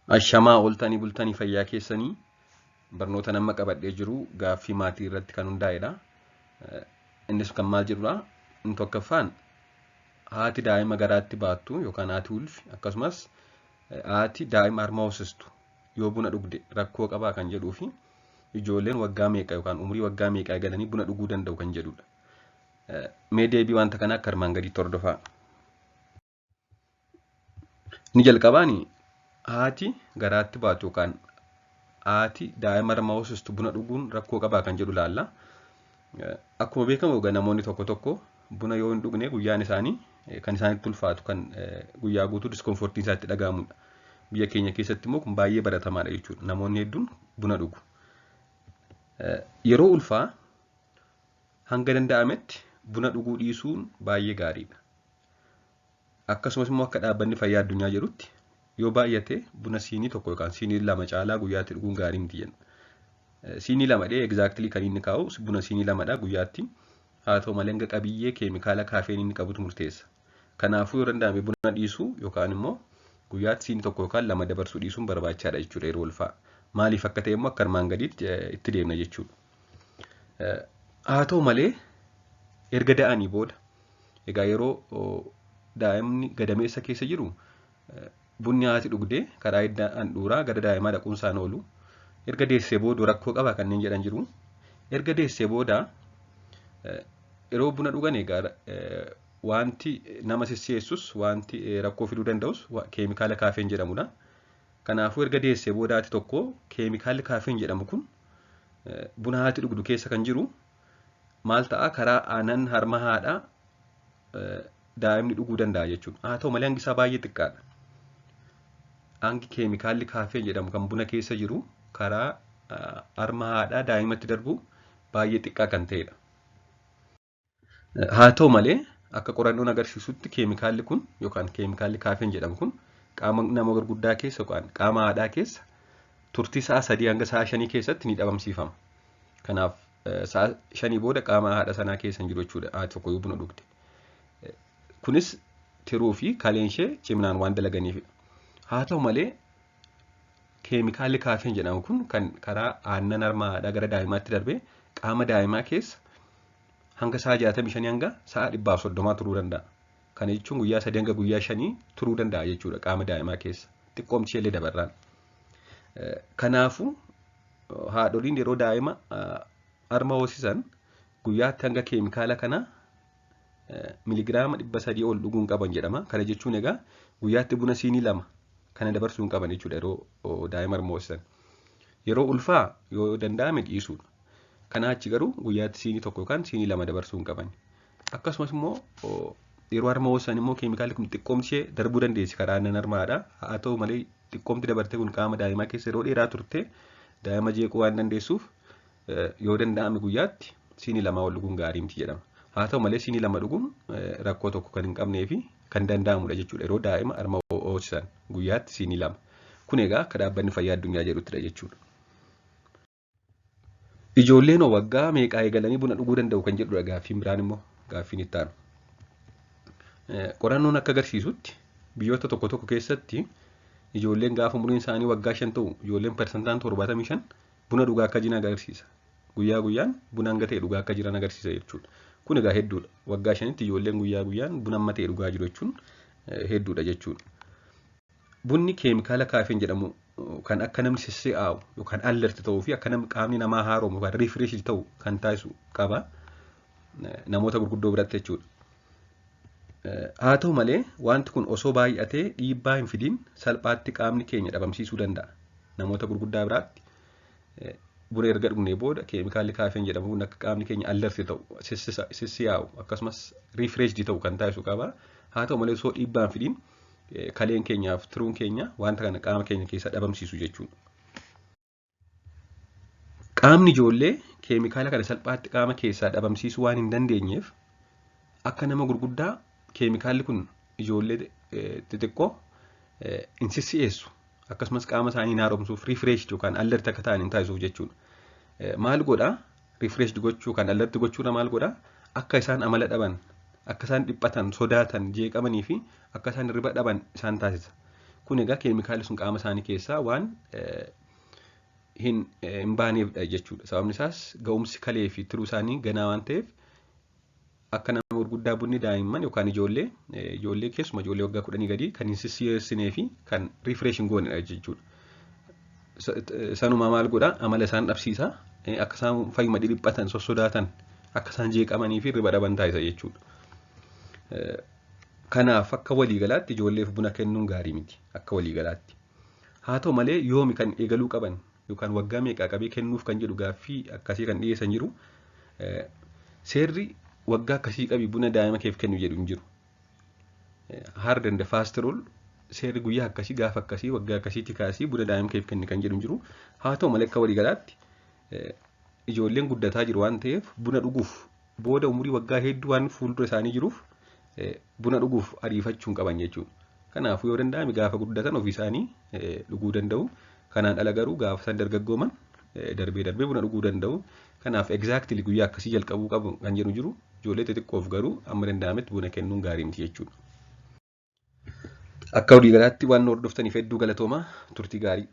Ashamaa ooltanii bultanii fayyaa keessanii barnoota nama qabadhee jiru gaaffii maatii irratti kan hundaa'edha. Innis kan maal jedhudha? Inni tokkoffaan haati daa'ima garaatti baattu yookaan haati ulfi akkasumas haati daa'ima harma hoosistu yoo buna dhugde rakkoo qabaa kan jedhuu fi ijoolleen waggaa meeqa yookaan umurii waggaa meeqa eegalanii buna dhuguu danda'u kan jedhudha. Mee deebii wanta kanaa akka armaan gadiitti hordofaa. Inni jalqabaani haati garaatti baatu yookaan haati daa'ima harma hoosistu buna dhuguun rakkoo qabaa kan jedhu ilaalla. Akkuma beekamu egaa namoonni tokko tokko buna yoo hin dhugne guyyaan isaanii kan isaanitti ulfaatu kan guyyaa guutuu diskomfortiin isaatti dhaga'amudha. Biyya keenya keessatti immoo kun baay'ee baratamaadha jechuudha. Namoonni hedduun buna dhugu. Yeroo ulfaa hanga danda'ametti buna dhuguu dhiisuun baay'ee gaariidha. Akkasumas immoo akka dhaabbanni fayyaa addunyaa jedhutti yoo baay'ate buna siinii tokko yookaan siinii lama caalaa guyyaatti dhuguun gaarii miti jenna. Siinii lama dhee exactly kan inni kaa'u buna siinii lamadha guyyaatti. Haa ta'u malee hanga qabiyyee keemikaala kaafeen inni qabutu murteessa. Kanaafuu yoo danda'ame buna dhiisuu yookaan immoo guyyaatti siinii tokko yookaan lama dabarsuu dhiisuun barbaachisaadha jechuudha yeroo ulfaa. Maaliif akka ta'e immoo akka armaan gadiitti itti deemna jechuudha. Haa ta'u malee erga da'anii booda egaa yeroo daa'imni gadameessa keessa jiru bunni haati dhugdee karaa hidda handhuuraa gara daa'imaa dhaquun isaan oolu. Erga deessee booda rakkoo qaba kanneen jedhan jiru. Erga deessee booda yeroo buna dhugan egaa wanti nama sisseessus wanti rakkoo fiduu danda'us keemikaala kaafeen jedhamudha. Kanaafuu erga deessee booda haati tokko keemikaalli kaafeen jedhamu kun buna haati dhugdu keessa kan jiru maal ta'a karaa aannan harma haadhaa daa'imni dhuguu danda'a jechuudha. Haa ta'u malee hangi isaa baay'ee xiqqaadha. Hangi keemikaalli kaafeen jedhamu kan buna keessa jiru karaa harma haadhaa daa'imatti darbu baay'ee xiqqaa kan ta'edha. Haa ta'u malee akka qorannoon agarsiisutti keemikaalli kun yookaan keemikaalli kaafeen jedhamu kun qaama nama gurguddaa keessa yookaan qaama haadhaa keessa turtii sa'a 3 hanga sa'a 5 keessatti ni dhabamsiifama. Kanaaf sa'a 5 booda qaama haadha sanaa keessa hin jiru jechuudha haati tokko yoo buna dhugde. Kunis tiruu fi kaleen ishee ciminaan waan dalaganiifidha. Haa ta'u malee keemikaalli kaafeen jedhamu kun kan karaa aannan harma haadhaa gara daa'imaatti darbee qaama daa'imaa keessa hanga sa'a 65 hanga sa'a 130 turuu danda'a. Kana jechuun guyyaa 3 hanga guyyaa 5 turuu danda'a jechuudha qaama daa'imaa keessa. Xiqqoomti isheellee dabarraan. Kanaafuu haadholiin yeroo daa'ima harma hoosisan guyyaatti hanga keemikaala kana miligiraama 300 ol dhuguu hin qaban jedhama. Kana jechuun egaa guyyaatti buna siinii lama kana dabarsuu hin qaban jechuudha yeroo daa'ima harma hoosisan. Yeroo ulfaa yoo danda'ame dhiisuudha. Kanaa achi garuu guyyaatti siinii tokko yookaan siinii lama dabarsuu hin qaban. Akkasumas immoo yeroo harma hoosisan immoo keemikaalli kun xiqqoomti ishee darbuu dandeessi karaa aannan harmaadha. Haa ta'u malee xiqqoomti dabarte kun qaama daa'imaa keessa yeroo dheeraa turte daa'ima jeequu waan dandeessuuf yoo danda'ame guyyaatti siinii lamaa ol dhuguun gaarii miti jedhama. Haa ta'u malee siinii lama dhuguun rakkoo tokko kan hin qabnee fi kan danda'amudha jechuudha yeroo daa'ima harma hoosisan guyyaatti siinii lama. Kun egaa akka dhaabbanni fayyaa addunyaa jedhuttidha jechuudha. Ijoolleen hoo waggaa meeqaa eegalanii buna dhuguu danda'u kan jedhudha gaaffiin biraan immoo gaaffiin itti aanu. Qorannoon akka agarsiisutti biyyoota tokko tokko keessatti ijoolleen gaafa umuriin isaanii waggaa 5 ta'u ijoolleen parsantaan 75 buna dhugaa akka jiran agarsiisa. Guyyaa guyyaan buna hanga ta'e dhugaa akka jiran agarsiisa jechuudha. Kun egaa hedduudha. Waggaa 5tti ijoolleen guyyaa guyyaan buna amma ta'e dhugaa jiru jechuun hedduudha jechuudha. Bunni keemikaala kaafeen jedhamu kan akka namni sissi'aawu yookaan alert ta'uu fi akka namni qaamni namaa haaroomu yookaan refresh ta'u kan taasisu qaba. Namoota gurguddoo biratti jechuudha. Haa ta'u malee wanti kun osoo baay'atee dhiibbaa hin fidiin salphaatti qaamni keenya dhabamsiisuu danda'a. Namoota gurguddaa biraatti buna erga dhugnee booda keemikaalli kaafeen jedhamu kun akka qaamni keenya alert ta'u, sissi'aawu akkasumas refreshed ta'u kan taasisu qaba. Haa ta'u malee osoo dhiibbaa hin fidiin kaleen keenyaaf tiruun keenya wanta kana qaama keenya keessaa dhabamsiisu jechuudha. Qaamni ijoollee keemikaala kana salphaatti qaama keessaa dhabamsiisuu waan hin dandeenyeef akka nama gurguddaa keemikaalli kun ijoollee xixiqqoo hin sissi'eessu akkasumas qaama isaanii hin haaromsuuf refresh yookaan alert akka ta'an hin taasisuuf jechuudha. Maal godhaa? Refresh gochuu kan alert gochuudha maal godhaa? Akka isaan amala dhaban, akka isaan dhiphatan, sodaatan, jeeqamanii fi akka isaan hirriba dhaban isaan taasisa. Kun egaa keemikaalli sun qaama isaanii keessaa waan hin baaneefdha jechuudha. Sababni isaas ga'umsi kalee fi tiruu isaanii ganaa waan ta'eef, akka nama gurguddaa bunni daa'imman yookaan ijoollee, keessuma ijoollee waggaa 10 gadii, kan hin sissi'eessinee fi kan refresh hin goonedha jechuudha. Sanuma maal godha? Amala isaan dhabsiisa, akka isaan fayyuma dhidhiphatan, sossodaatan, akka isaan jeeqamanii fi hirriba dhaban taasisa jechuudha. Kanaaf akka waliigalaatti ijoolleef buna kennuun gaarii miti akka waliigalaatti. Haa ta'u malee, yoomi kan eegaluu qaban yookaan waggaa meeqaa qabee kennuuf kan jedhu gaaffii akkasii kan dhiyeessan jiru. Seerri waggaa akkasii qabi buna daa'ima keef kennu jedhu hin jiru. Hard and fast rule, seerri guyyaa akkasii, gaafa akkasii, waggaa akkasiitti kaasii buna daa'ima keef kenni kan jedhu hin jiru. Haa ta'u malee, akka waliigalaatti ijoolleen guddataa jiru waan ta'eef, buna dhuguuf booda umurii waggaa hedduu waan fuuldura isaanii jiruuf, buna dhuguuf ariifachuu hin qaban jechuudha. Kanaafuu yoo danda'ame gaafa guddatan ofii isaanii dhuguu danda'u. Kanaan ala garuu gaafa isaan dargaggooman darbee darbee buna dhuguu danda'u. Kanaaf exactly guyyaa akkasii jalqabuu qabu kan jedhu jiru. Ijoollee xixiqqoof garuu amma danda'ametti buna kennuun gaarii miti jechuudha. Akka waliigalaatti waan hordoftaniif hedduu galatoomaa, turtii gaarii.